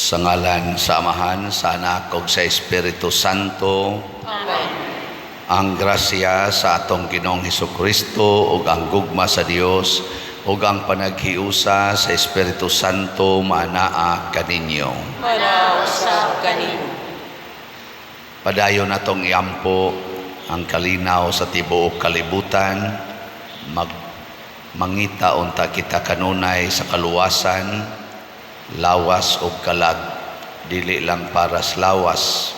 Sa ngalan sa Amahan, sa Anak ug sa Espiritu Santo. Amen. Ang grasya sa atong Ginoong Hesukristo ug ang gugma sa Dios ug ang panaghiusa sa Espiritu Santo maanaa kaninyo. Manaa usab kanimo. Padayon natong iampo ang kalinaw sa tibuok kalibutan, mangita unta kita kanunay sa kaluwasan, lawas ug kalag, dili lang para sa lawas.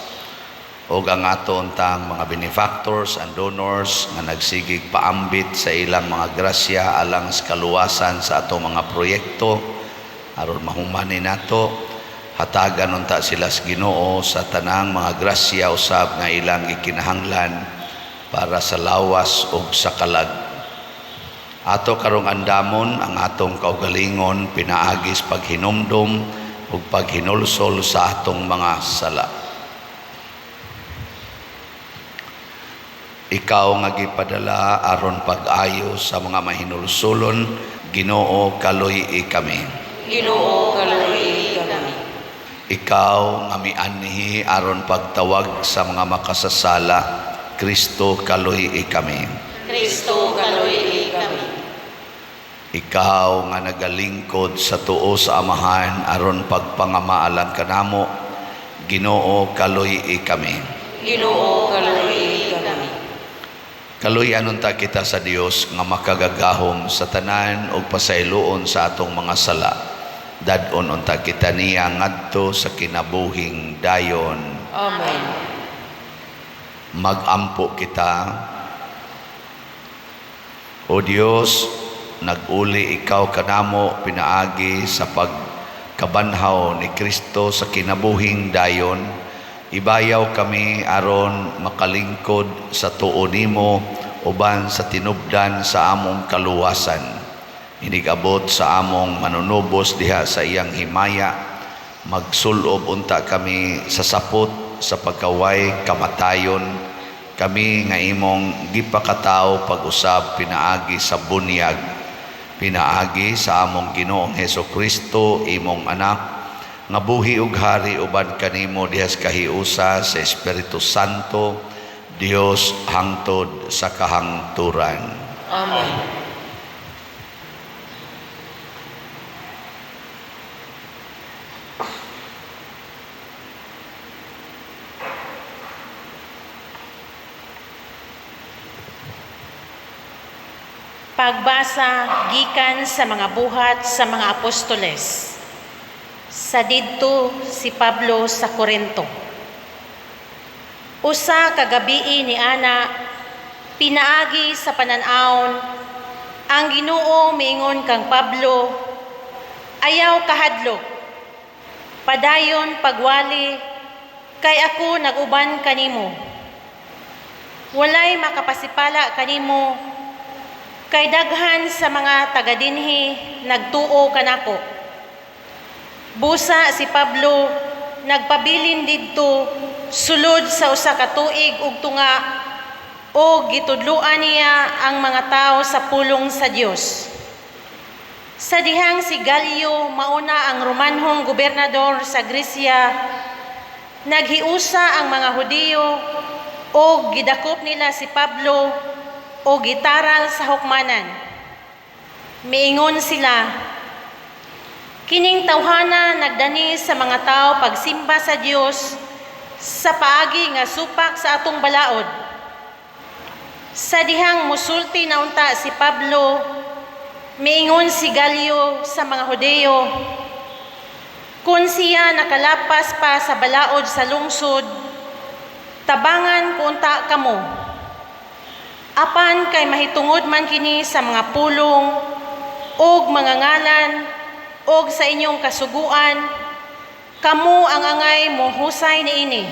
Ug ang ato untang mga benefactors and donors nga nagsigig paambit sa ilang mga grasya alang sa kaluwasan sa atong mga proyekto aron mahuman ni nato, hatagan unta sila sa Ginoo sa tanang mga grasya usab nga ilang gikinahanglan para sa lawas ug sa kalag. Ato karong andamon ang atong kaugalingon pinaagi sa paghinumdom ug paghinulsol sa atong mga sala. Ikaw nga gipadala aron pag-ayo sa mga mahinulsulon, Ginoo, kaluy-i kami. Ginoo, kaluy-i kami. Ikaw nga mianhi aron pagtawag sa mga makasasala, Kristo, kaluy-i kami. Kristo, kaluy-i kami. Ikaw nga nagalingkod sa tuo sa Amahan aron pagpangamaalan kanamo, Ginoo, kaluy-i kami. Ginoo, kaluy-i kami. Kaluy-an unta kita sa Dios nga makagagahom sa tanan ug pasayloon sa atong mga sala. Dad-on unta kita niya ngadto sa kinabuhing dayon. Amen. Magampo kita. O Dios, nag-uli ikaw kanamo pinaagi sa pagkabanhaw ni Kristo sa kinabuhing dayon. Ibayaw kami aron makalingkod sa tuo nimo uban sa tinubdan sa among kaluwasan. Inigabot sa among manunubos diha sa iyang himaya, magsulob unta kami sa sapot sa pagkaway kamatayon, kami nga imong gipakatao pag-usab pinaagi sa bunyag, pinaagi sa among Ginoong Hesukristo, imong anak, nga buhi ug hari uban kanimo diha sa kahiusa sa Espiritu Santo, Dios hangtod sa kahangturan. Amen. Pagbasa gikan sa mga buhat sa mga apostoles. Sa didto si Pablo sa Korinto. Usa ka gabii ni ana, pinaagi sa panan-awon, ang Ginoo miingon kang Pablo, ayaw kahadlok, padayon pagwali, kay ako nag-uban kanimo. Walay makapasipala kanimo, kay daghan sa mga taga-dinhi nagtuo kanako. Busa si Pablo nagpabilin didto sulod sa usa ka tuig ug tunga, o gitudloan niya ang mga tawo sa pulong sa Dios. Sa dihang si Galio mauna ang Romanhong gobernador sa Gresya, naghiusa ang mga Hudiyo o gidakop nila si Pablo o gitaral sa hukmanan. Miingon sila, kining tawhana nagdani sa mga tao pagsimba sa Dios sa paagi nga supak sa atong balaod. Sa dihang musulti na unta si Pablo, miingon si Galio sa mga Hudiyo, kun siya nakalapas pa sa balaod sa lungsod, tabangan ko unta kamo. Apan kay mahitungod man kini sa mga pulong og mga ngalan og sa inyong kasuguan, kamo ang angay mohusay niini.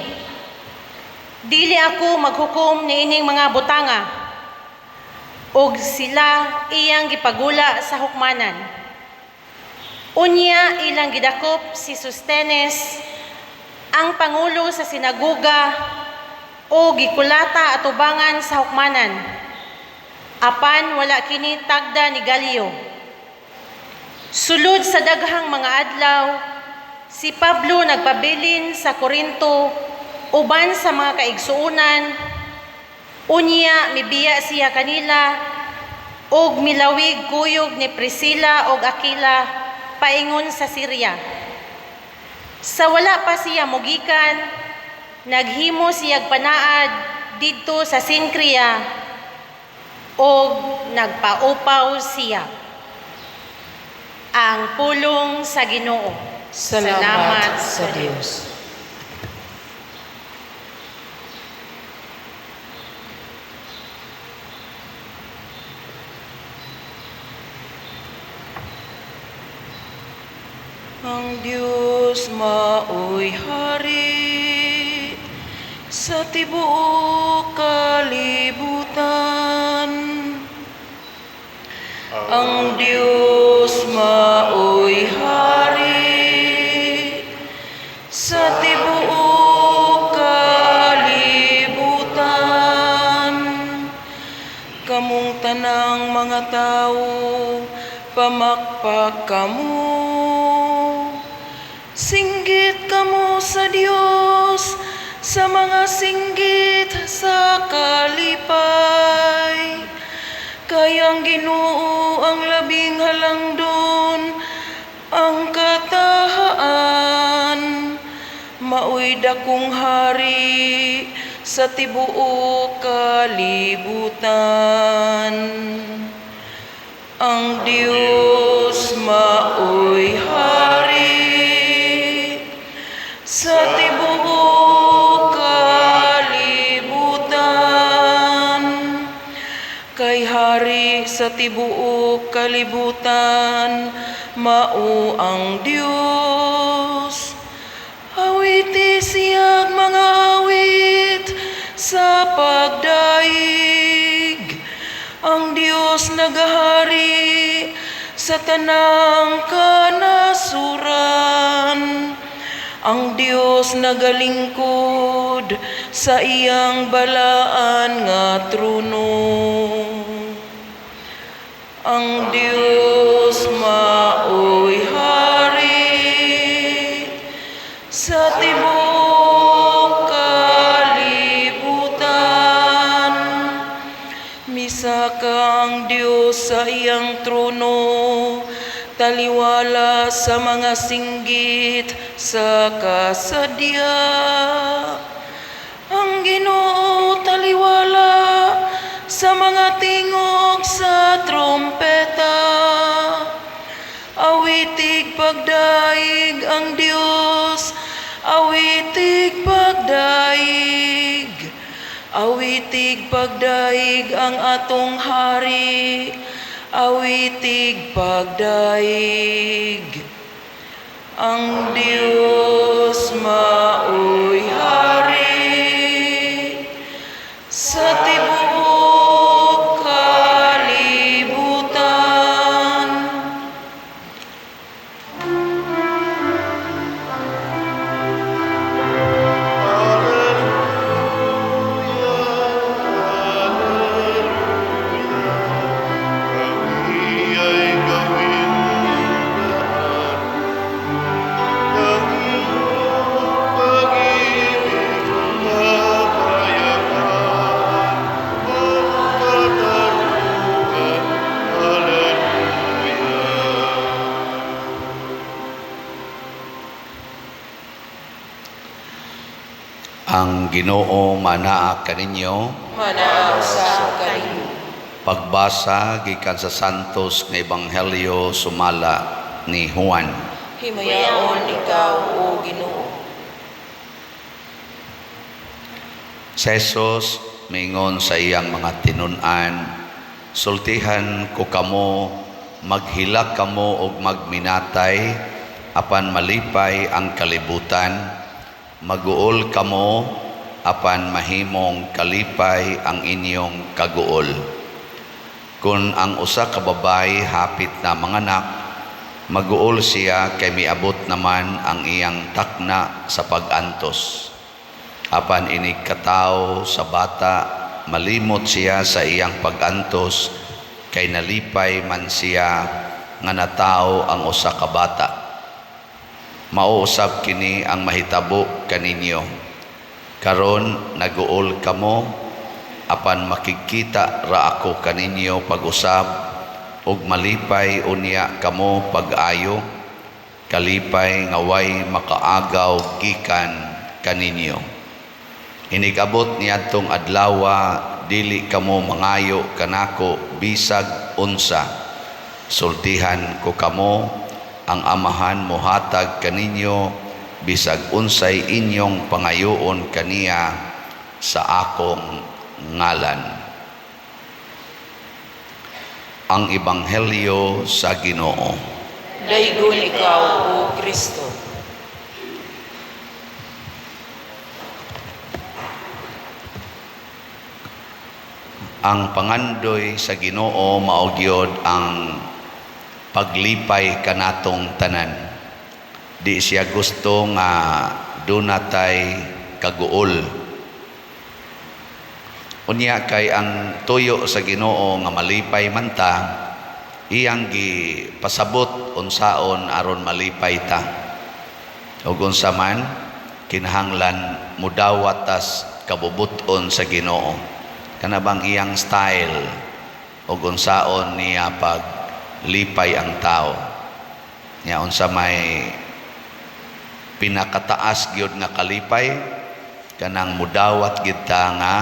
Dili ako maghukom niining mga butanga, og sila iyang gipagula sa hukmanan. Unya ilang gidakop si Sostenes, ang pangulo sa sinagoga, o gikulata atubangan sa hukmanan. Apan wala kini tagda ni Galio. Sulod sa daghang mga adlaw, Si Pablo nagpabilin sa Korinto uban sa mga kaigsuonan. Unya mibiya siya kanila ug milawig kuyog ni Priscilla ug Aquila paingon sa Syria. Sa wala pa siya mogikan, naghimo siyag panaad didto sa Sinkria ug nagpaupaw siya. Ang pulong sa Ginoo. Salamat sa Dios. Ang Diyos maoy hari sa tibuok kalibutan. Ang Diyos maoy hari sa tibuok kalibutan. Kamong tanang mga tao, pamakpak kamo. Singgit kamo sa Dios sa mga singgit sa kalipay. Kay ang Ginoo ang labing halangdon, ang katahaan. Maoy dakong hari sa tibuok kalibutan. Ang Diyos maoy hari sa tibuok kalibutan. Kay hari sa tibuok kalibutan, mao ang Diyos. Awiti siyag mga awit sa pagdaig. Ang Diyos nagahari sa tanang kanasuran. Ang Diyos nagalingkod sa iyang balaan nga trono. Ang Diyos maoy hari sa tibuok kalibutan. Misaka ang Diyos sa iyang trono, taliwala sa mga singgit sa kasadya. Ang Ginoo taliwala sa mga tingog sa trompeta. Awitig pagdaig ang Diyos, awitig pagdaig. Awitig pagdaig ang atong hari, awitig pagdaig. Ang Diyos maoy hari sa tibuok kalibutan. Kami ay gawin lahat ng iyong pag-ibig, kapayapaan, o katarungan. Hallelujah. Ang Ginoo manaa kaninyo. Manaa usab kaninyo. Pagbasa gikan sa Santos nga Ebanghelyo sumala ni Juan. Himayaon ikaw, o Ginoo. Si Jesus mingon sa iyang mga tinun-an, sultihan ko kamo, maghilak kamo og magminatay, apan malipay ang kalibutan, maguol kamo, apan mahimong kalipay ang inyong kaguol. Kung ang usa ka babayi hapit na manganak, maguol siya kay miabot naman ang iyang takna sa pag-antos. Apan inig katawo sa bata, malimot siya sa iyang pag-antos, kay nalipay man siya nga natawo ang usa ka bata. Mao usab kini ang mahitabo kaninyo. Karon naguol kamo, apan makigkita ra ako kaninyo pag-usab, ug malipay unya kamo pag-ayo, kalipay nga way makaagaw gikan kaninyo. Inig-abot niadtong adlawa, dili kamo mangayo kanako bisag unsa. Sultihan ko kamo, ang Amahan mohatag kaninyo bisag unsay inyong pangayoon kaniya sa akong ngalan. Ang Ebanghelyo sa Ginoo. Daygon ikaw, O Kristo. Ang pangandoy sa Ginoo mao gyud ang paglipay kanatong tanan. Di siya gusto nga dunatay kaguol. Unya kay ang tuyo sa Ginoo nga malipay man ta, iyang gipasabot unsaon aron malipay ta. Ug unsa man kinahanglan mudawat tas kabubut-on sa Ginoo. Kana bang iyang style ug unsaon niya paglipay ang tao. Nya unsa may pinakataas gyud nga kalipay, kanang mudawat gyud ta nga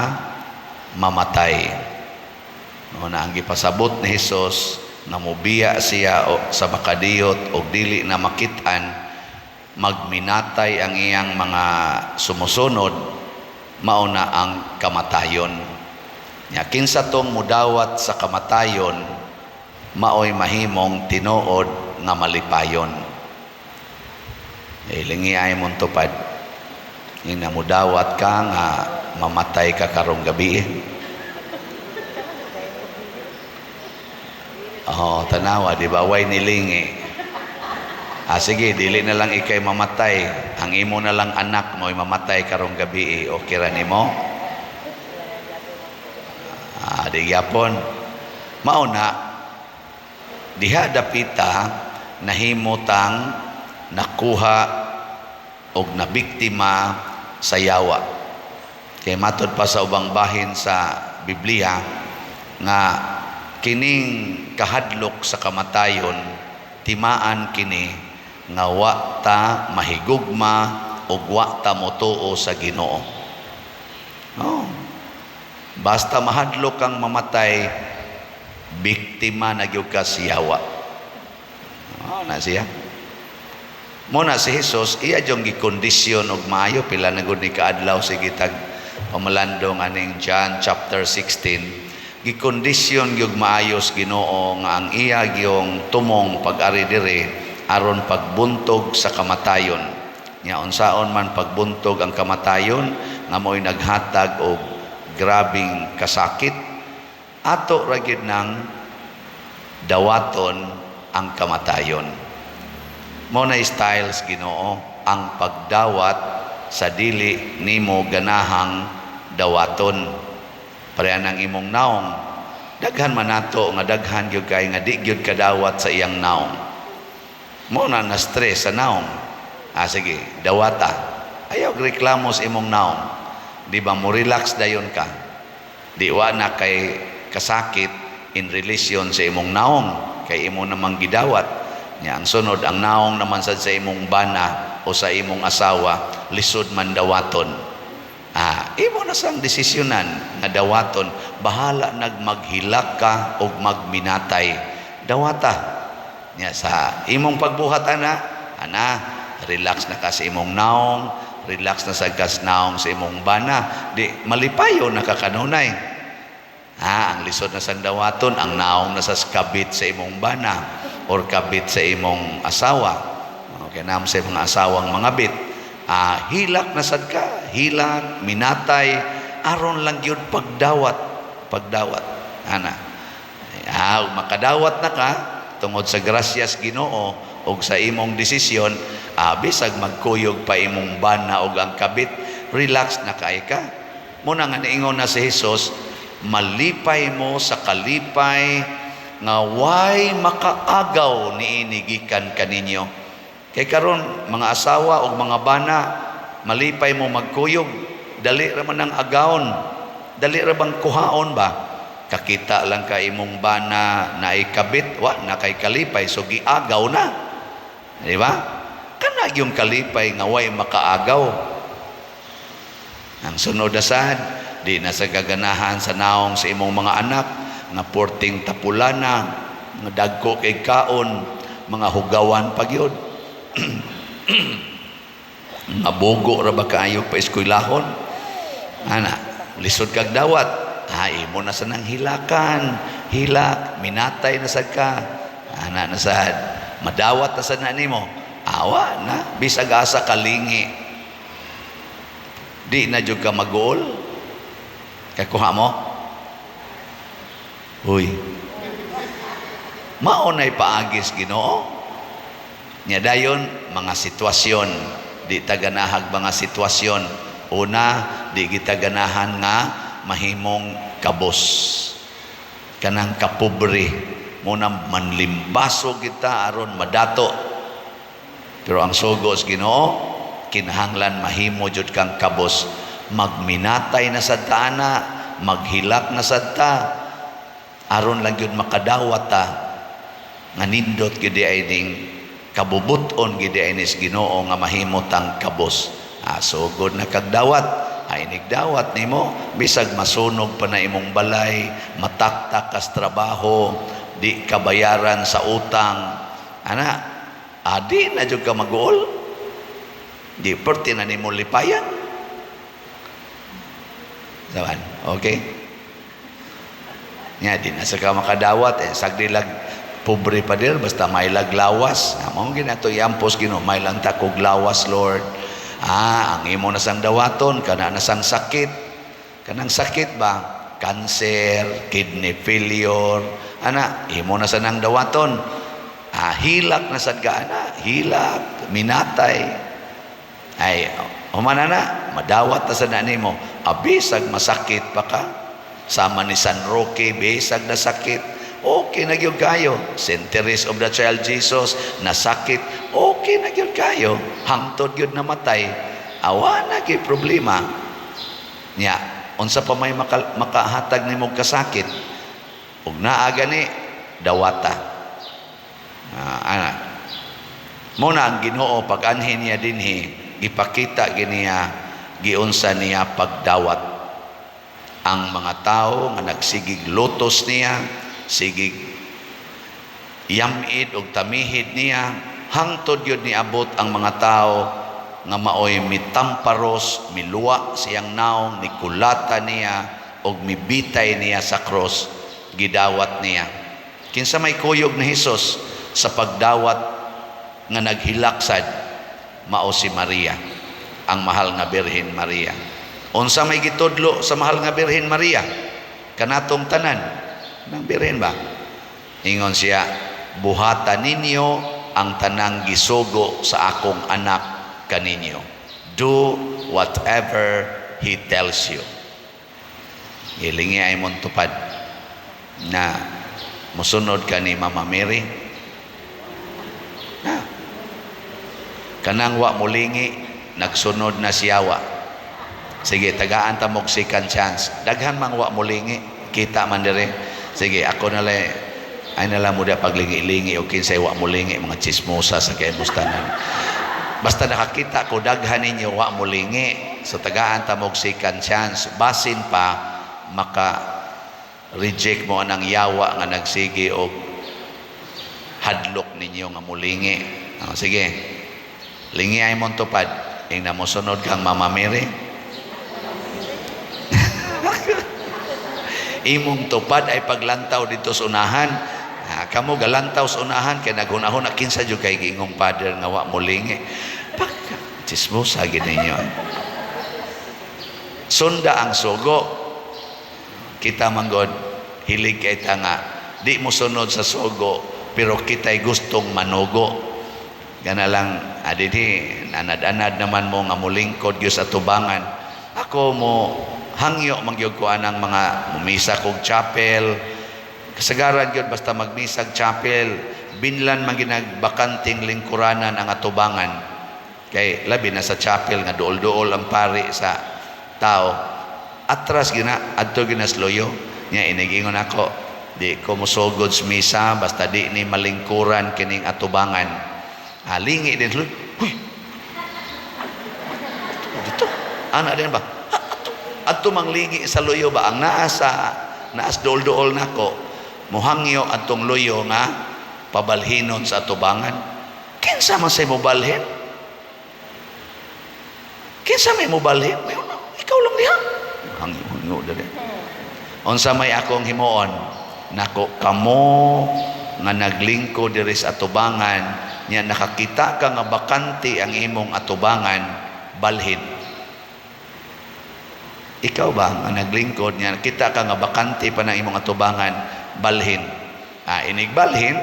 mamatay. No, na ang gipasabot ni Hesus nga mobiya siya o, sa makadiyot og dili na makit-an, magminatay ang iyang mga sumusunod, mao na ang kamatayon. Nya kinsa tong mudawat sa kamatayon, maoy mahimong tinuod nga malipayon. Lingi ay mong tupad. Ina mudawat ka nga mamatay ka karong gabi. Oh, tanawa, di ba? Way nilingi. Sige, dili na lang ikay mamatay. Ang imo na lang anak mo'y mamatay karong gabi. Okay ra nimo? Di gyapon. Mao na, diha dapita nahimutang nakuha og nabiktima sa yawa. Kay matod pa sa ubang bahin sa Biblia nga kining kahadlok sa kamatayon, timaan kini nga wa ta mahigugma ug wa ta motuo sa Ginoo. Oh. Basta mahadlok kang mamatay, biktima na gyud ka sa yawa. Oh, na siya. Muna si Jesus, iya jong gikondisyon og maayo, pila na gud ni kaadlaw sige tag pamalandong aning John chapter 16, gikondisyon gyud maayos Ginoo nga ang iya gyong tumong pag-ari diri aron pagbuntog sa kamatayon. Nya unsaon man pagbuntog ang kamatayon nga mo'y naghatag og grabing kasakit, ato ra gyud nang dawaton ang kamatayon. Mo na styles Ginoo ang pagdawat sa dili nimo ganahang dawaton. Pareha ng imong naong, daghan man nato nga daghan gyud kay nga di gyud kadawat sa iyang naong. Mo na na stress sa naong. Sige, dawata. Ayaw reklamo sa imong naong. Di ba mo relax dayon ka? Di wa na kay kasakit in relation sa imong naong kay imo namang gidawat. Nya ang sunod ang naong naman sad sa imong bana o sa imong asawa, lisod man dawaton. Imo na sang desisyonan nga dawaton, bahala nagmaghilak ka og magminatay. Dawata. Nya sa imong pagbuhat ana, ana relax na ka sa imong naong, relax na sa kas naong sa imong bana, di malipayo na ka kanunay. Ang lisod na sang dawaton, ang naong na sa kabit sa imong bana or kabit sa imong asawa. Okay, naam sa mga asawang mga bit. Hilak na sad ka, hilak, minatay, aron lang gyud pagdawat, pagdawat. Ana. Makadawat na ka tungod sa grasyas Ginoo og sa imong desisyon, bisag magkuyog pa imong bana og ang kabit, relax na kay ka. Muna nga niingon na si Hesus, malipay mo sa kalipay nga way makaagaw niini gikan kaninyo. Kay karon mga asawa o mga bana malipay mo magkuyog, dali ra man ang agawon, dali ra bang kuhaon ba? Kakita lang ka imong bana na ikabit, wa na kay kalipay, so giagaw na. Di ba? Kana yung kalipay nga way makaagaw. Ang sunod na sad, di na sa gaganahan sa naong sa imong mga anak, nga porting tapulana, nga dagko kay kaon, mga hugawan pa gyud. Nga bugo ra ba kaayo pa eskwelahon? Ana, lisod kag dawat. Ha, imo na sa nang hilakan. Hilak, minatay na sad ka. Ana na sad. Madawat na sad na nimo. Awa na, bisag asa kalingi. Di na jud ka maguol. Kakuha mo? Uy. Mao na'y paagis Ginoo. Nya dayon mga sitwasyon, di ta ganahag mga sitwasyon. Una, di kita ganahan nga mahimong kabos. Kanang kapobre, muna manlimbaso kita aron madato. Pero ang sugo sa Ginoo, kinahanglan mahimo jud kang kabos. Magminatay na sad ta ana, maghilak na sad ta, aron lang gyud makadawat ta nga nindot gyud ay ning kabubuton gyud ay nis Ginoo nga mahimo tang kabos. Ah, sugod na kag dawat, ay nigdawat nimo bisag masunog pa na imong balay, mataktak kas trabaho, di kabayaran sa utang. Ana, adi na jud ka maguol. Di perti na nimo lipayan. Saban, okay? Nya di na sa ka makadawat eh, sagdi lag pobre pa dir basta may laglawas. Mao ginato iampos Ginoo, may lang ta kog lawas, Lord. Ah, ang imo na sang dawaton kana na sang sakit. Kanang sakit ba? Cancer, kidney failure, ana, imo na sa nang dawaton. Ah, hilak na sad ka ana, hilak, minatay. Ay, humana na, madawat na sa na nimo. Abisag masakit pa ka. Sama ni San Roque, bisag na sakit. Okay na gyud kayo. Saint Therese of the Child Jesus, nasakit. Okay na gyud kayo. Hangtod gyud namatay. Awa na gyud problema. Nya, unsa pa may makahatag nimo kasakit? Ug naa gani dawata. Ah, ana. Mo na ang Ginoo pag anhin niya dinhi, gipakita giniya giunsa niya pagdawat ang mga tao nga nagsigig lutos niya, sigig yamid og tamihid niya, hangtod gyud niabot ang mga tao nga maoy mitamparos, miluwa siyang naong, nikulata niya og mibitay niya sa cross, gidawat niya. Kinsa may kuyog ni Hesus sa pagdawat nga naghilaksad? Mao si Maria, ang mahal nga Birhen Maria. Unsa may gitudlo sa mahal nga Birhen Maria kanatong tanan ng birhen ba? Ingon siya, buhata ninyo ang tanang gisugo sa akong anak kaninyo. Do whatever he tells you. Hilingi ay mong tupad na musunod ka ni Mama Mary. Na. Kanang wa mulingi, nagsunod na siyawa. Sige, tagaan ta mog second chance. Daghan mang wa mulingi, kita man dire. Sige, ako na lang, ay na lang mo da paglingi-lingi o kinsay wa mulingi, mga chismosa sa kay bustanan. Basta nakakita ko daghan ninyo wa mulingi. So tagaan ta mog second chance. Basin pa maka reject mo anang yawa nga nagsige og hadlok ninyo nga mulingi. Oh, sige. Lingi ay mong tupad. Ing namosunod kang Mama Mary. Imong tupad ay paglantaw dito sa unahan. Ah, kamo galantaw sa unahan kay naghunahon na kinsa jud kay giingong father nga wa molingi. Pagka chismosa gid ninyo. Sunda ang sugo. Kita man god hilig kay ta nga di mo sunod sa sugo pero kita'y gustong manugo. Gana lang adidi anad-anad naman mo nga molingkod gyud sa tubangan. Ako mo hangyo man gyud ko anang mga mumisa kog chapel, Kasagaran gyud basta magmisag chapel, binlan man ginagbakanting lingkuranan ang atubangan. Kay labi na sa chapel nga duol-duol ang pari sa tao. Atras gina adto ginasloyo nya inigingon ako, di ko mosugod sa misa basta di ni malingkuran kining atubangan. Halingi din sila. Huy. Dito. Ana din ba? Ato, ato manglingi sa luyo ba ang naa sa naas duol-duol nako muhangyo atong luyo nga pabalhinon sa atubangan. Kinsa man say mobalhin? Kinsa may mobalhin? Ikaw lang diha. Hangyo, hangyo dali. Unsa may akong himuon? Nako kamo nga naglingkod diri sa atubangan nya nakakita ka nga bakante ang imong atubangan, balhin. Ikaw ba nga naglingkod nya kita ka nga bakante pa ng imong atubangan, balhin. Inigbalhin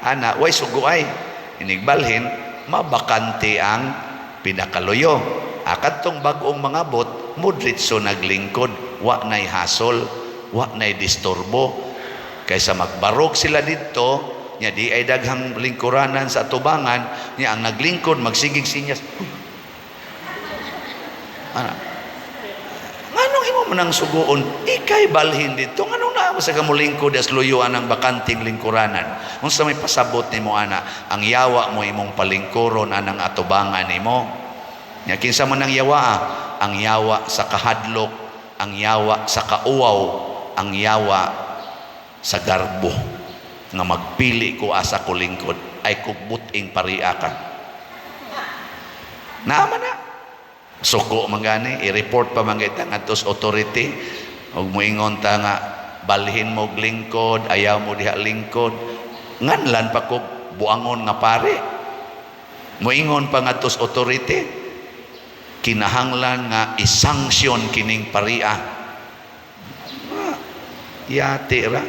ana way suguay. Inigbalhin mabakante ang pinakaluyo. Kadtong bag-ong mga bot mudritso naglingkod, wa nay hasol, wa nay disturbo. Kaysa magbarog sila didto nya di ay daghang lingkuranan sa atubangan nya ang naglingkod magsigig sinyas. Ana, nganong imo man ang suguon, ikay balhin dito, nganong naa sa ka molingkod as luyuan ang bakanting lingkuranan? Unsa may pasabot nimo ana? Ang yawa mo imong palingkuron anang atubangan nimo. Nya kinsa man ang yawa? Ang yawa sa kahadlok, ang yawa sa kauwaw, ang yawa sa garbo nga magpili ko asa ko lingkod ay kugbuting paria ka. Naama na. Suko man gani, i-report pa man kita ngadto sa authority ug moingon ta nga balhin mo og lingkod, ayaw mo diha lingkod. Nganlan pa ko buangon nga pare. Moingon pa ngadto sa authority, kinahanglan nga isanksyon kining paria. Yati ra.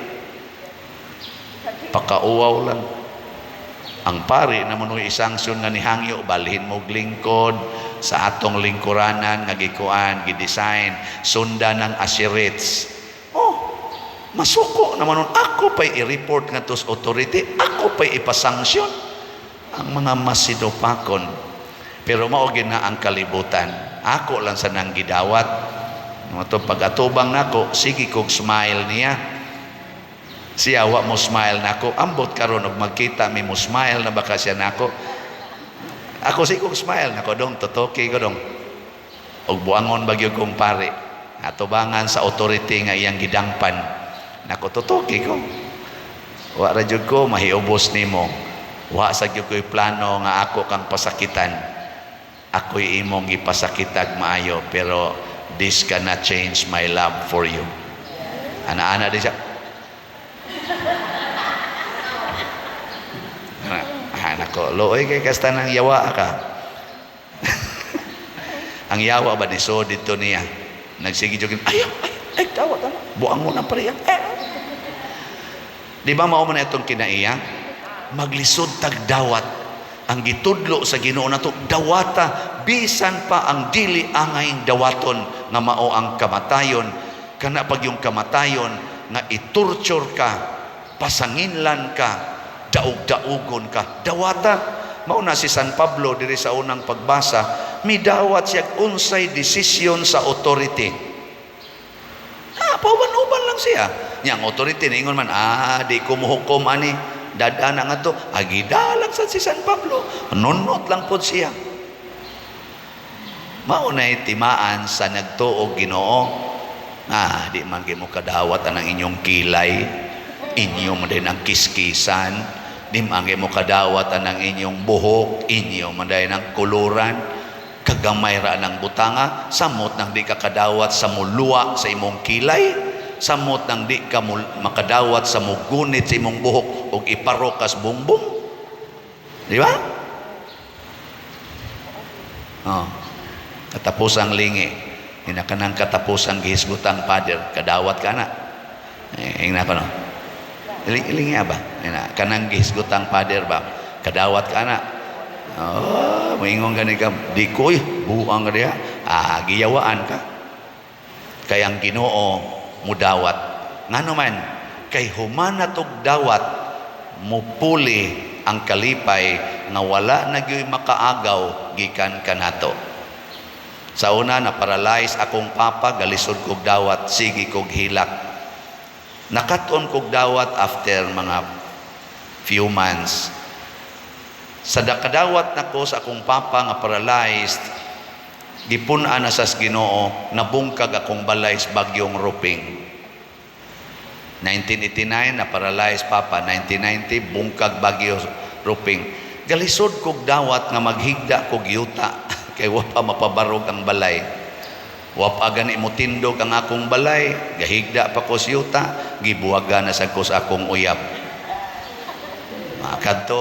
Pakauwaw lang. Ang pari na mo isanksyon nga nihangyo, balhin mo og lingkod sa atong lingkuranan nga gikuan, gidesign, sundan ng assurance. Oh, masuko naman nun. Ako pa'y i-report nga to sa authority, ako pa'y ipasanksyon. Ang mga masidopakon. Pero mao gyud na ang kalibutan. Ako lang sa nang gidawat. Mga to pag-atubang nako, sige kog smile niya. Siya wa mo smile nako. Ambot karon og magkita mi mo smile na baka siya nako. Ako sige kog smile nako dong, totoki ko dong. Og buangon bagyo kong pare. Atubangan sa authority nga iyang gidangpan. Nako totoki ko. Wa ra jud ko mahiubos nimo. Wa sa gyud ko'y plano nga ako kang pasakitan. Ako'y imong gipasakitag maayo pero this cannot change my love for you. Ana-ana di siya. Anak ko, looy kay kasta ng yawa ka. Ang yawa ba ni so dito niya. Nagsige jud ay ay ay tawa ta. Buang mo na pare. Eh. Di ba mao man itong kinaiya? Maglisod tag dawat. Ang gitudlo sa Ginoo nato dawata bisan pa ang dili angay dawaton nga mao ang kamatayon. Kana pag yung kamatayon nga itorture ka, pasanginlan ka, daog-daugon ka, dawata. Mao na si San Pablo diri sa unang pagbasa, midawat siya unsay desisyon sa authority. Pauban-uban lang siya. Nya ang authority niingon man, di ko mohukom ani, dad-ana nga to, agidalag sad si San Pablo, nunot lang pod siya. Mao na timaan sa nagtuog Ginoo. Di man kay mo kadawat ang inyong kilay, inyo man din ang kiskisan, di man kay mo kadawat ang inyong buhok, inyo man din ang kuluran, kagamay ra ng butanga, samot nang di ka kadawat sa muluwa sa imong kilay, samot nang di ka makadawat sa mugunit sa imong buhok og iparokas bungbong. Di ba? Oh. Katapusang lingi. Hinakanang katapusang gihisgutang father, kadawat ka na. Ingna ko no. Ilingi ba? Ina, kanang gihisgutang father ba? Kadawat ka na. Oh, moingon gani ka, di ko buang ka diha. Giyawaan ka. Kaya ang Ginoo mudawat. Ngano man, Kay human natog dawat, mupuli ang kalipay nga wala na gyuy makaagaw gikan kanato. Sa una, na-paralyze akong papa, galisod kog dawat, sige kog hilak. Nakat-on kog dawat after mga few months. Sa dakadawat nako sa akong papa nga paralyzed, gipun-an na sa Ginoo, nabungkag akong balay sa bagyong Ruping. 1989 na paralyzed papa, 1990 bungkag bagyo Ruping. Galisod kog dawat nga maghigda kog yuta kay wa pa mapabarog ang balay. Wa pa gani motindog ang akong balay, gahigda pa ko sa yuta, gibuwagan na sad ko sa akong uyab. Kadto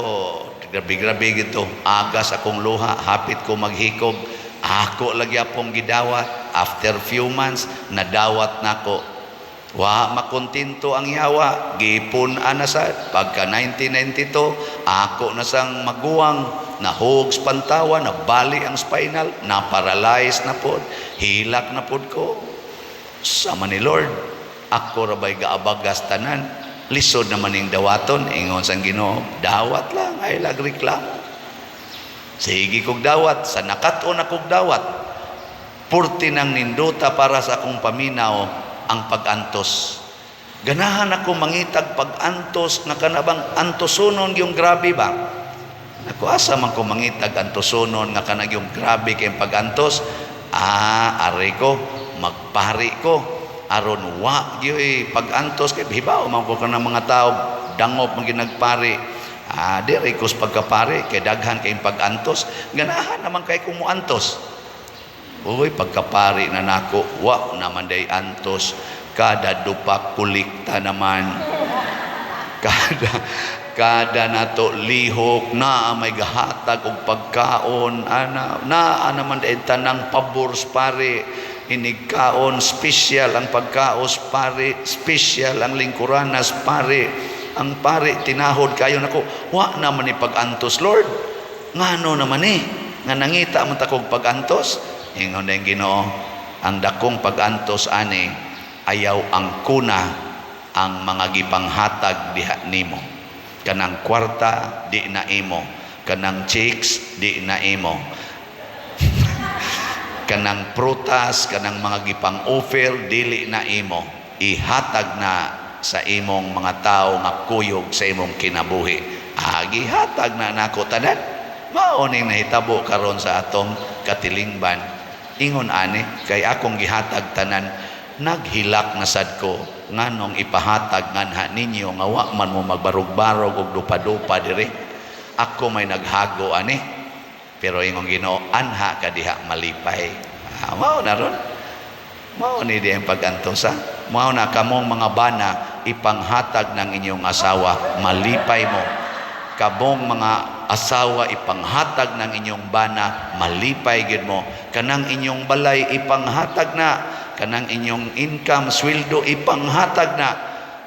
grabe-grabe gito, agas akong luha, hapit ko maghikob, ako lagi apong gidawat. After few months, nadawat nako. Wa makontento ang yawa, gipun-an na sad. Pagka 1992, ako na sang maguwang, nahug sa pantawa, nabali ang spinal, na-paralyze na pod, hilak na pod ko. Sama ni Lord, ako rabay gaabagas tanan, lisod naman ning dawaton, ingon sang Ginoo, dawat lang, ay lagreklamo. Sige kog dawat, sa nakat-on akong dawat, purti nang nindota para sa akong paminaw ang pag-antos. Ganahan ako mangitag pag-antos nga kanabang antosonon yung grabe ba? Ako asa man ko mangitag antosonon nga kanag yung grabe kay pag-antos? Ah, ari ko, magpari ko. Aron wa gyud pag-antos kay hibaw man ko kanang mga tao dangop man ginagpari. Ah, diri ko sa pagkapari kay daghan kay pag-antos. Ganahan naman kay kung muantos. Uy, pagkapari na nako, wa naman day antos. Kada dupa kulikta naman. Kada nato lihok na may gahatag og pagkaon, ana naa naman day tanang pabor sa pare. Inigkaon special ang pagkaos pare, special ang lingkuranas pare. Ang pare tinahod kayo nako, wa naman ni pag-antos Lord. Ngano naman ni nga nangita man ta kog pag-antos? Ingon ang Ginoo, ang dakong pag-antos ani ayaw ang kuna ang mga gipanghatag diha nimo. Kanang kwarta di na imo, kanang checks di na imo. Kanang prutas, kanang mga gipang-offer dili na imo. Ihatag na sa imong mga tao nga kuyog sa imong kinabuhi. Gihatag na nako tanan. Mao ning nahitabo karon sa atong katilingban. Ingon ani kay akong gihatag tanan, naghilak na sad ko nganong ipahatag nganha ninyo nga wa man mo magbarog-barog og dupa-dupa diri. Ako may naghago ani, pero ingon Ginoo, anha ka diha malipay. Mao na ron. Mao ni di ang pag-antosa. Mao na kamong mga bana ipanghatag ng inyong asawa, malipay mo. Kamong mga asawa ipanghatag ng inyong bana, malipay gid mo. Kanang inyong balay ipanghatag na, kanang inyong income, sweldo ipanghatag na.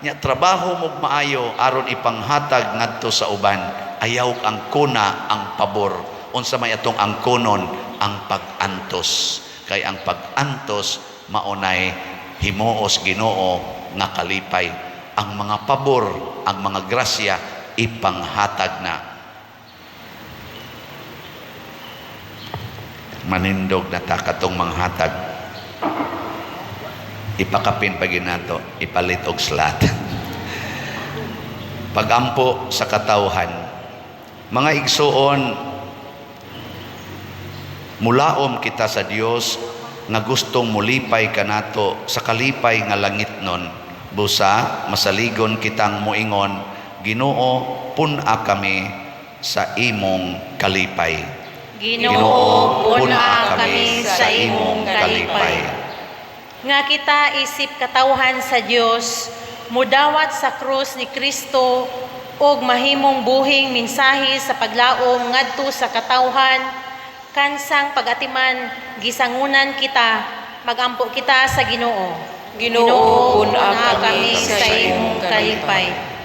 Nya trabaho mo maayo aron ipanghatag ngadto sa uban. Ayaw ang kuna ang pabor. Unsa may atong angkonon? Ang pag-antos. Kay ang pag-antos maunay himuos Ginoo nga kalipay. Ang mga pabor, ang mga grasya ipanghatag na. Manindog na ta katong manghatag. Ipakapin pa ginato, ipalit og slat. Pagampo sa katawhan, mga igsuon, mulaom kita sa Dios nga gustong mulipay kanato sa kalipay nga langit nun. Busa masaligon kitang moingon, Ginoo, pun-a kami sa imong kalipay. Ginoo, pun-a kami sa imong kalipay. Nga kita isip katawhan sa Dios, mudawat sa krus ni Kristo ug mahimong buhing mensahe sa paglaom ngadto sa katawhan, kansang pag-atiman gisangunan kita, magampo kita sa Ginoo. Ginoo, pun-a kami sa imong kalipay.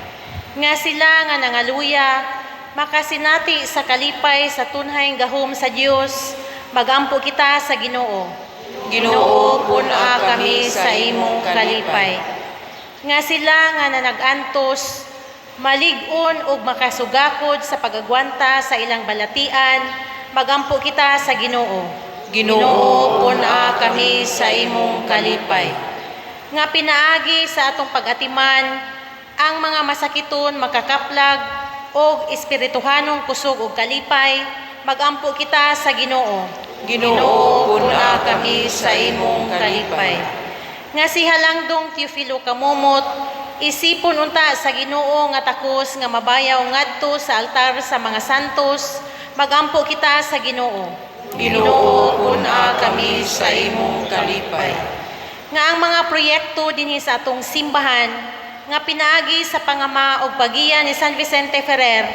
Nga sila nga nangaluya, makasinati sa kalipay sa tunhay gahom sa Dios, magampo kita sa Ginoo. Ginoo, pun-a kami sa imong kalipay. Nga sila nga nanagantos, malig-on ug makasugakod sa pag-agwanta sa ilang balatian, magampo kita sa Ginoo. Ginoo, pun-a kami sa imong kalipay. Nga pinaagi sa atong pag-atiman ang mga masakiton makakaplag og espirituhanong kusog ug kalipay, magampo kita sa Ginoo. Ginoo, pun-a kami sa imong kalipay. Nga si Halangdong Teofilo Kamumot isipon unta sa Ginoo nga takos nga mabayaw ngadto sa altar sa mga santos, magampo kita sa Ginoo. Ginoo, pun-a kami sa imong kalipay. Nga ang mga proyekto dinhi sa atong simbahan nga pinaagi sa pangama og pagiya ni San Vicente Ferrer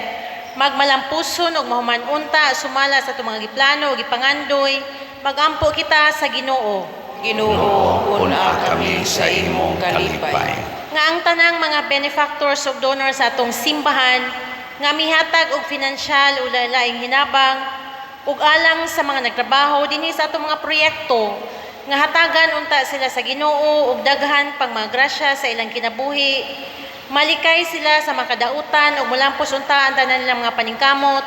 magmalampuson og mahuman unta sumala sa atong mga giplano ug gipangandoy, magampo kita sa Ginoo. Ginoo, pun-a kami sa imong kalipay. Nga ang tanang mga benefactors ug donors sa atong simbahan nga mihatag og finansyal o laing hinabang ug alang sa mga nagtrabaho dinhi sa atong mga proyekto, nga hatagan unta sila sa Ginoo og daghan pang mga grasya sa ilang kinabuhi, malikay sila sa makadautan ug molampos unta ang tanan nilang mga paningkamot,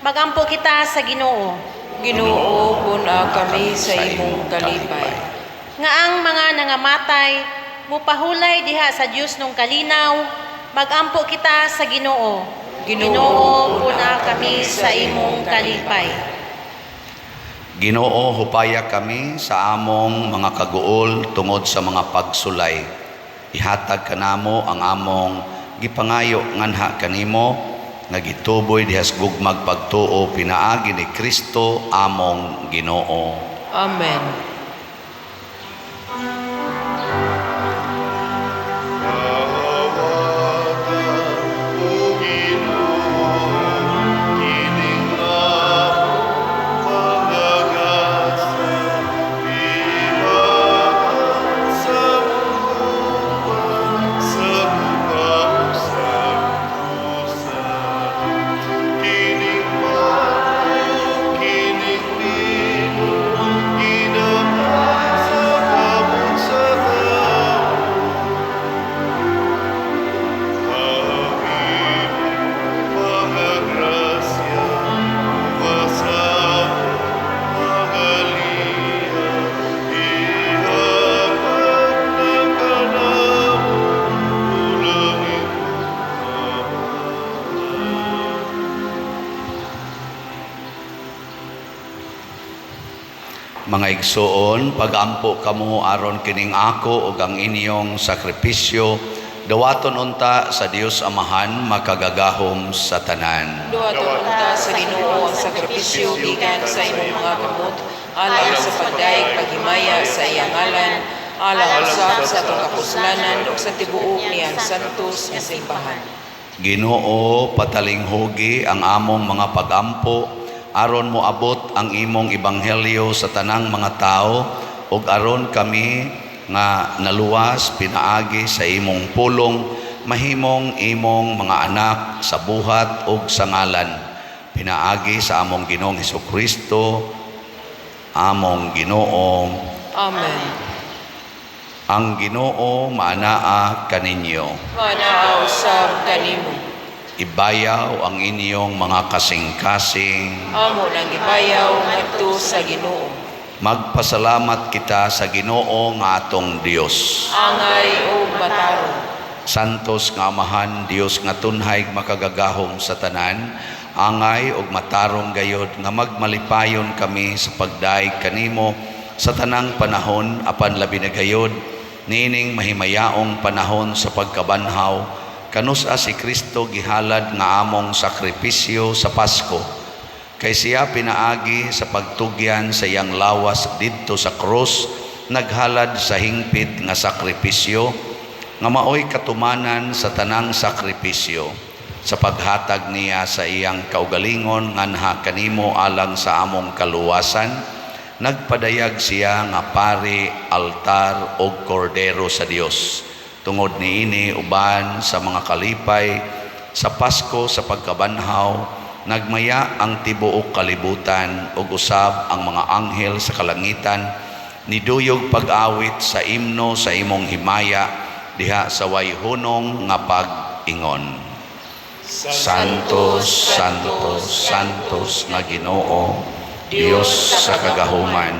magampo kita sa Ginoo. Ginoo, pun-a kami sa imong kalipay. Nga ang mga nangamatay mupahulay diha sa Dios nung kalinaw, magampo kita sa Ginoo. Ginoo, pun-a kami sa imong kalipay. Ginoo, hupaya kami sa among mga kaguol tungod sa mga pagsulay. Ihatag kanamo ang among gipangayo nganha kanimo nga gituboy dihas gugmag pagtuo pinaagi ni Kristo among Ginoo. Amen. Awata, O Ginoo, kining among mga gasa, ibahan sa uban sa bukang santusan. Kining man kining lino, ginamay sa kamot sa tao. Ang imong mga grasya, sa mga liya, ihatag na kanamo, ulangin Ama. Mga igsoon, pagampo kamo aron kining ako ug ang inyong sakripisyo dawaton unta sa Dios Amahan makagagahom sa tanan. Duwaton unta sa Ginoo ang sakripisyo gikan sa imong mga kamot alang sa pagdayeg paghimaya sa iyang ngalan, alang usab sa atong kapuslanan ug sa tibuok niyang santos nga simbahan. Ginoo, patalinghugi ang among mga pagampo aron moabot ang imong ebanghelyo sa tanang mga tao ug aron kami nga naluwas pinaagi sa imong pulong mahimong imong mga anak sa buhat ug sa ngalan, pinaagi sa among Ginoong Hesukristo among Ginoo. Amen. Ang Ginoo maanaa kaninyo. Manaa usab kanimo. Ibayaw ang inyong mga kasing-kasing. Amo nang gibayaw ngadto sa Ginoo. Magpasalamat kita sa Ginoo nga atong Dios. Angay ug matarong. Santos nga Amahan, Dios nga tunhay makagagahom sa tanan, angay ug matarong gayod nga magmalipayon kami sa pagdayeg kanimo sa tanang panahon, apan labi na gayod niining mahimayaong panahon sa pagkabanhaw, kanus-a si Kristo gihalad nga among sakripisyo sa Pasko. Kay siya pinaagi sa pagtugyan sa iyang lawas didto sa krus, naghalad sa hingpit nga sakripisyo nga maoy katumanan sa tanang sakripisyo. Sa paghatag niya sa iyang kaugalingon nganha kanimo alang sa among kaluwasan, nagpadayag siya nga pari, altar ug kordero sa Dios. Tungod niini, uban sa mga kalipay sa Pasko sa pagkabanhaw, nagmaya ang tibuok kalibutan ug usab ang mga anghel sa kalangitan niduyog pag-awit sa imno sa imong himaya. diha sa way hunong nga pag-ingon. Santos, Santos, Santos nga Ginoo, Dios sa kagahuman,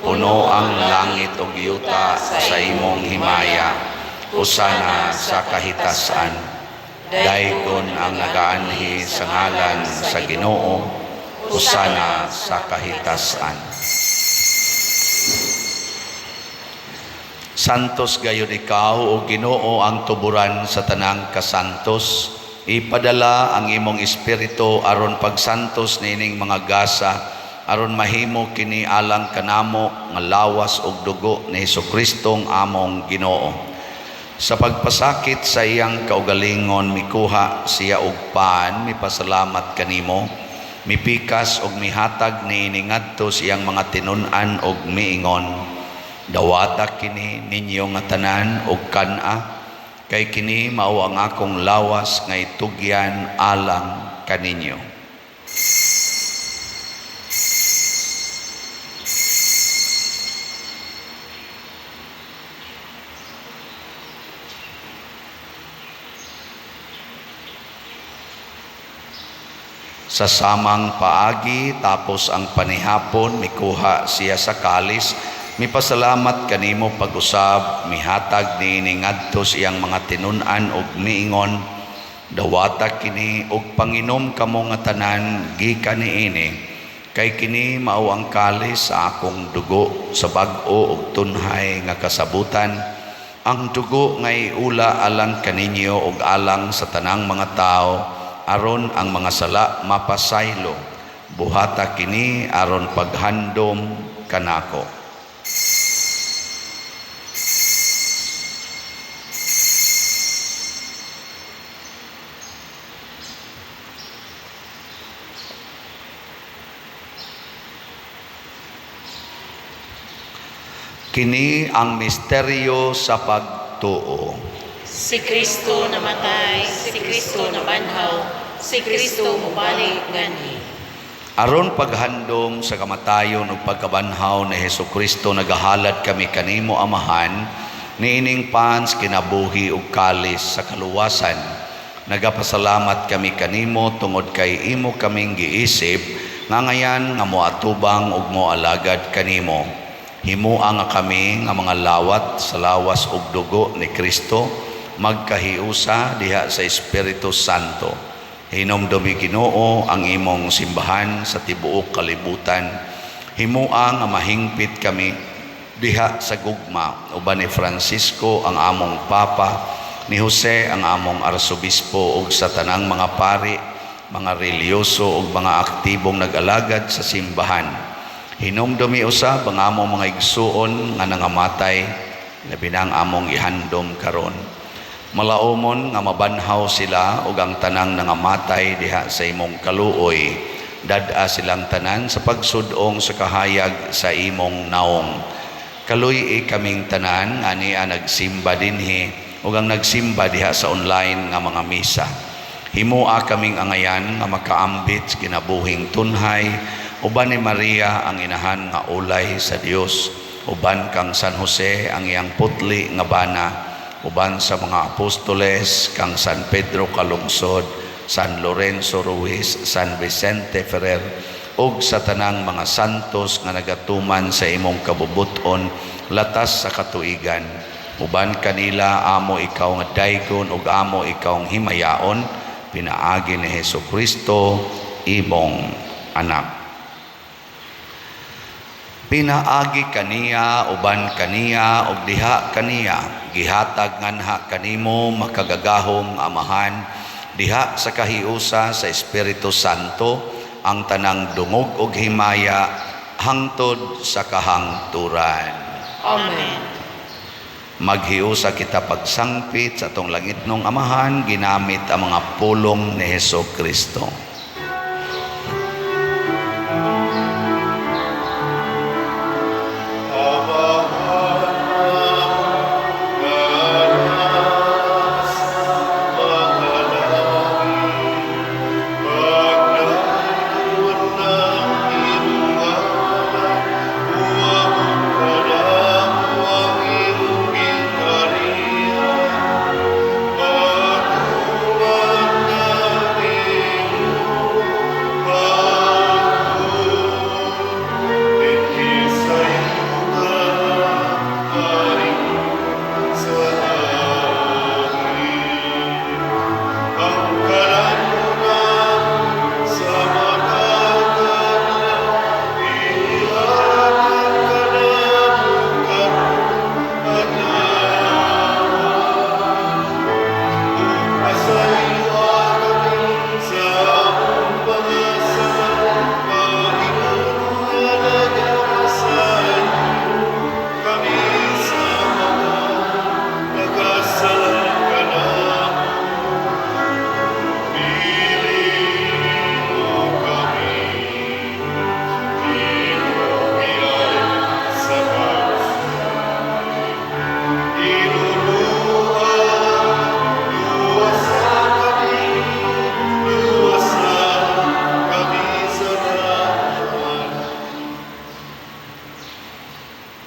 puno ang langit ug yuta sa imong himaya, usana sa kahitasan. Daygon ang nagaanhi sa ngalan sa Ginoo, usana sa kahitasan. Santos gayud ikaw o Ginoo, ang tuburan sa tanang kasantos. Ipadala ang imong espiritu aron pagsantos niining mga gasa, aron mahimo kini alang kanamo nga lawas ug dugo ni Hesus-Kristong among Ginoo. Sa pagpasakit sa iyang kaugalingon, mikuha siya og pan, mipasalamat kanimo, mipikas og mihatag niini ngadto sa iyang mga tinun-an og miingon: "Dawata kini ninyo nga tanan og kan-a, kay kini mao ang akong lawas nga itugyan alang kaninyo." Sa samang paagi, tapos ang panihapon, mikuha siya sa kalis, mipasalamat kanimo pag-usab, mihatag niini ngadto sa iyang mga tinun-an og miingon: "Dawata kini og panginom kamo nga tanan gikan niini, kay kini mao ang kalis sa akong dugo sa bag-o ug tunhay nga kasabutan, ang dugo nga iula alang kaninyo ug alang sa tanang mga tawo aron ang mga sala mapasaylo. Buhata kini aron paghandom kanako." Kini ang misteryo sa pagtuo. Si Kristo namatay, si Kristo nabanhaw, si Kristo mubalik nganhi. Aron paghandom sa kamatayon ug pagkabanhaw ni Hesukristo, nagahalad kami kanimo, Amahan, niining pans kinabuhi ug kalis sa kaluwasan. Nagapasalamat kami kanimo tungod kay imo kaming giisip nga ngayan nga moatubang ug moalagad kanimo. Himoa nga kami nga mga lawat sa lawas ug dugo ni Kristo magkahiusa diha sa Espiritu Santo. Hinumdumi, Ginoo, ang imong simbahan sa tibuok kalibutan. Himoa nga mahingpit kami diha sa gugma uban ni Francisco ang among Papa, ni Jose ang among Arsobispo, ug sa tanang mga pari, mga relihiyoso ug mga aktibong nag-alagad sa simbahan. Hinumdumi usab ang among mga igsuon nga nangamatay, labi na ang among ihandom karon. Malaumon nga mabanhaw sila ug ang tanang nangamatay diha sa imong kaluoy. Dad-a silang tanan sa pagsud-ong sa kahayag sa imong naong. Kaluy-i kaming tanan nga ania nagsimba dinhi ug ang nagsimba diha sa online nga mga misa. Himoa kaming angayan nga makaambit sa kinabuhing tunhay uban ni Maria ang inahan nga ulay sa Dios, uban kang San Jose ang iyang putli nga bana, uban sa mga apostoles kang San Pedro Calungsod, San Lorenzo Ruiz, San Vicente Ferrer, ug sa tanang mga santos nga nagatuman sa imong kabubut-on latas sa katuigan. Uban kanila amo ikaw nga daygon ug amo ikaw nga himayaon pinaagi ni Hesus Kristo imong anak. Pinaagi kaniya, uban kaniya, ug diha kaniya, gihatag nganha kanimo, makagagahom Amahan, diha sa kahiusa sa Espiritu Santo, ang tanang dungog ug himaya hangtod sa kahangturan. Amen. Maghiusa kita pagsangpit sa atong langitnong Amahan ginamit ang mga pulong ni Hesus Kristo.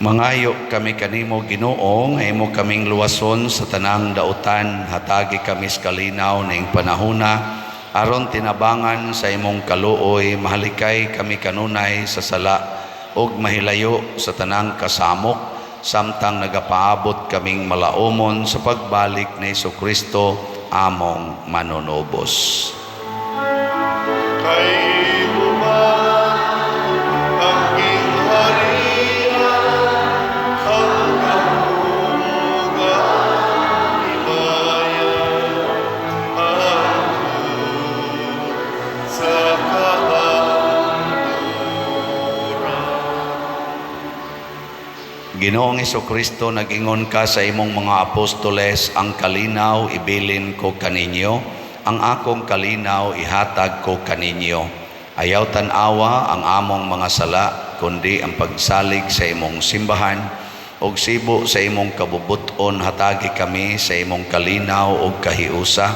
Mangayo kami kanimo, Ginoo, nga imo kaming luwason sa tanang dautan, hatagi kami sa kalinaw ning panahona aron tinabangan sa imong kaluoy mahalikay kami kanunay sa sala ug mahilayo sa tanang kasamok samtang nagapaabot kaming malaumon sa pagbalik ni Kristo among manunubos. Kay imo man ang gingharian, ang gahom ug ang himaya, hangtod sa kahangturan. Ginoong Kristo, nag-ingon ka sa imong mga apostoles, "Ang kalinaw ibilin ko kaninyo, ang akong kalinaw ihatag ko kaninyo." Ayaw tan-awa ang among mga sala, kundi ang pagsalig sa imong simbahan, ug sibo sa imong kabubut-on hatagi kami sa imong kalinaw ug kahiusa,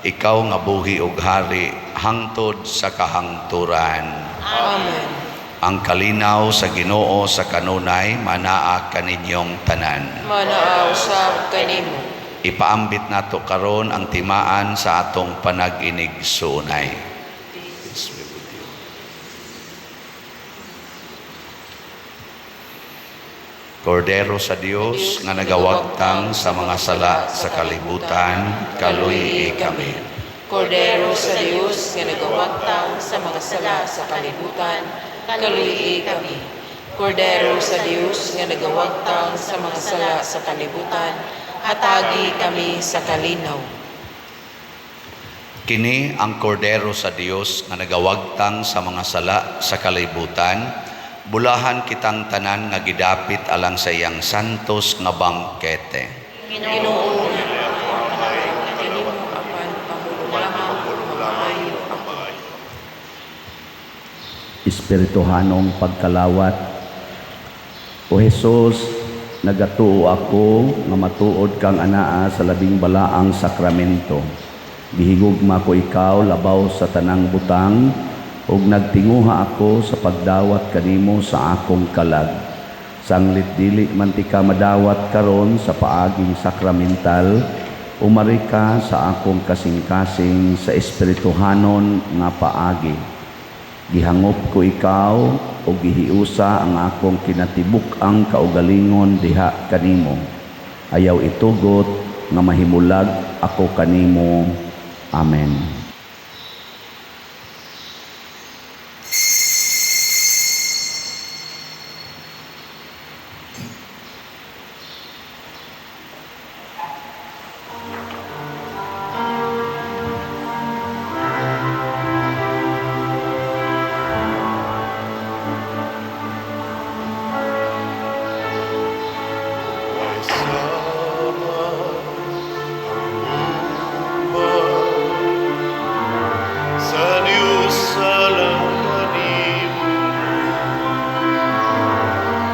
ikaw nga buhi ug hari hangtod sa kahangturan. Amen. Ang kalinaw sa Ginoo sa kanunay manaa kaninyong tanan. Manaa usab kanimo. Ipaambit nato karon ang timaan sa atong panag-inigsuonay. Peace be with you. Kordero sa Dios nga nagawagtang sa mga sala sa kalibutan, kaluy kami. Kordero sa Dios nga nagawagtang sa mga sala sa kalibutan, kaluy kami. Kordero sa Dios nga nagawagtang sa mga sala sa kalibutan, hatagi kami sa kalinaw. Kini ang kordero sa Dios nga nagawagtang sa mga sala sa kalibutan. Bulahan kitang tanan nga gidapit alang sa iyang santos nga bangkete. Ginoo, kanimo apan pamulong lamang maayo ako. Espirituhanong pagkalawat. O Jesus, nagatuo ako nga matuod kang anaa sa labing balaang sakramento. Gihigugma ko ikaw labaw sa tanang butang ug nagtinguha ako sa pagdawat kanimo sa akong kalag. Sanglit dili man tika madawat karon sa paaging sakramental, umari ka sa akong kasing-kasing sa espirituhanon nga paagi. Gihangop ko ikaw ug gihiusa ang akong kinatibuk-ang kaugalingon diha kanimo. Ayaw itugot nga mahimulag ako kanimo. Amen. Kasama ang gugma sa Diyos alang kanimo,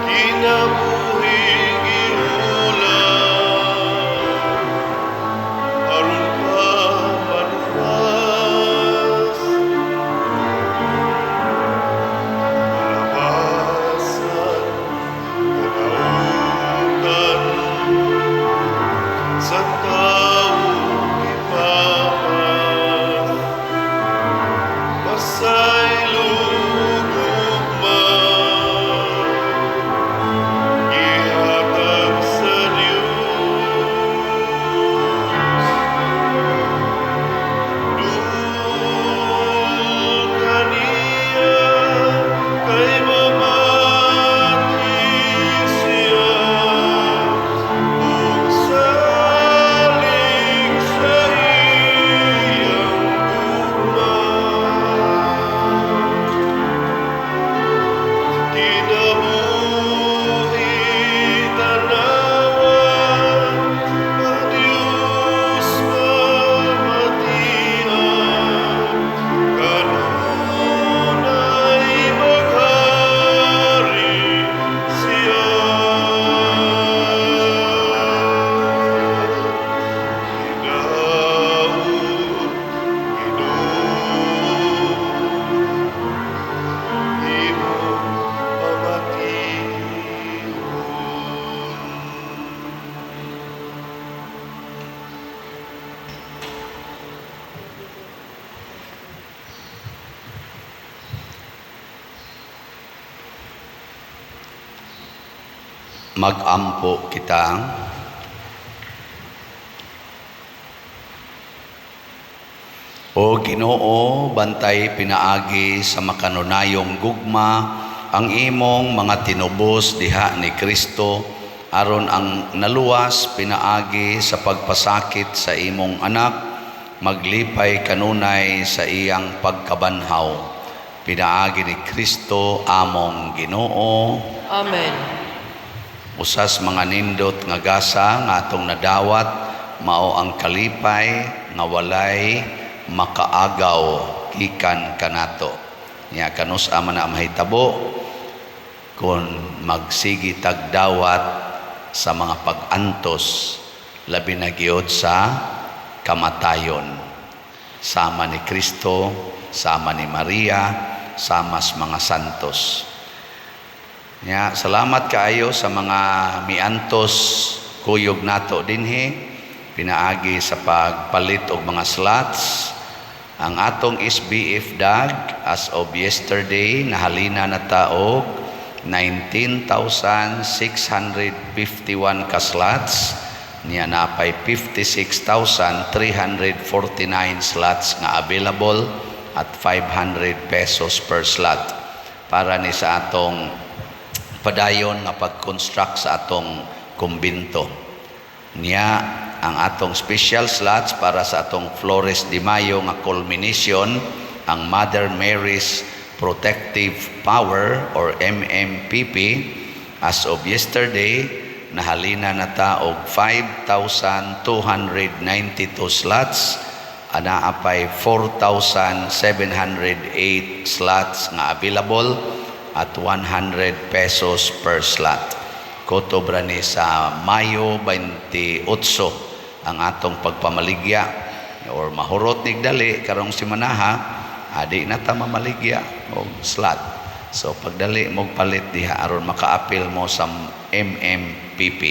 kinabuhing gihulam aron ka maluwas. Kalabasan, kadautan sa tao gipapas, pasaylo gugma gihatag sa Dios. Duol kaniya kay mamati siya ug salig sa iyang gugma. Magampo kita. O Ginoo, bantay pinaagi sa makanunayong gugma ang imong mga tinubos diha ni Kristo aron ang naluwas pinaagi sa pagpasakit sa imong anak maglipay kanunay sa iyang pagkabanhaw pinaagi ni Kristo among Ginoo. Amen. Usas mga nindot nga gasa nga atong nadawat mao ang kalipay nga walay makaagaw gikan kanato. Nya kanus-a man na mahitabo kung magsigi tagdawat sa mga pag-antos, labi na gyud sa kamatayon. Sama ni Kristo, sama ni Maria, sama sa mga santos. Nya, salamat kaayo sa mga miantos kuyog nato dinhi pinaagi sa pagpalit og mga slots. Ang atong SBF DAG as of yesterday, nahalina na ta og 19,651 ka slots. Niya napay 56,349 slots nga available at 500 pesos per slot para ni sa atong padayon nga pag-construct sa atong kumbinto. Niya ang atong special slots para sa atong Flores de Mayo nga culmination, ang Mother Mary's Protective Power or MMPP, as of yesterday nahalina na ta og 5,292 slots, anaa pay 4,708 slots nga available at 100 pesos per slot. Kutob ra ni sa Mayo 28 ang atong pagpamaligya or mahurot nigdali karong simanaha, adi na ta mamaligya og slot. So pagdali mo palit diha aron makaapil mo sa MMPP.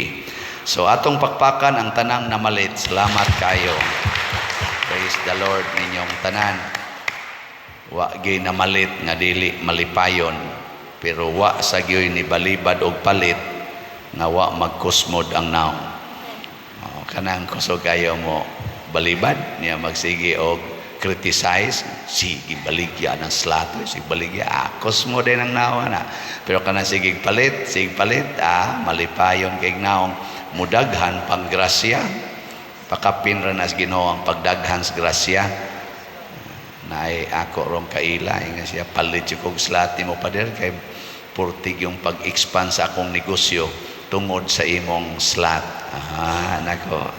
So atong pakpakan ang tanang namalit. Salamat kayo. Praise the Lord ninyong tanan. Wa gyud namalit nga dili malipayon, pero wa sa gyud ni balibad og palit nga wa magkusmod ang naong. Oh, kanang kusog kayo mo balibad niya, magsige og criticize, sige baligya ng slot, sige baligya, ah, kusmo din ang naong na. Pero kanang sige palit, ah, malipayon kay naong, mudaghan pang grasya. Pakapin ra nas Ginoo ang pagdaghan sa grasya. Naay ako rong kaila nga siya, "Palit jud kog slot nimo, pader, kay purtig yung pag-expand sa akong negosyo tungod sa imong slot." Ah, nako.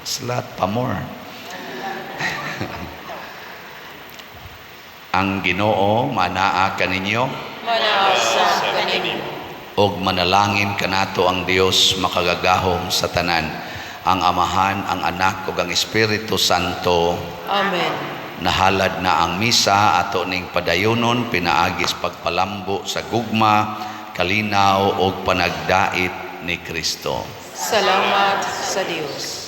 Slot pa more. Ang Ginoo manaa kaninyo. Manaa sa kanimo. Og manalangin kanato ang Dios makagagahom sa tanan, ang Amahan, ang Anak ug ang Espiritu Santo. Amen. Nahalad na ang misa, ato ning padayonon pinaagi sa pagpalambo sa gugma, kalinaw ug panagdait ni Kristo. Salamat sa Dios.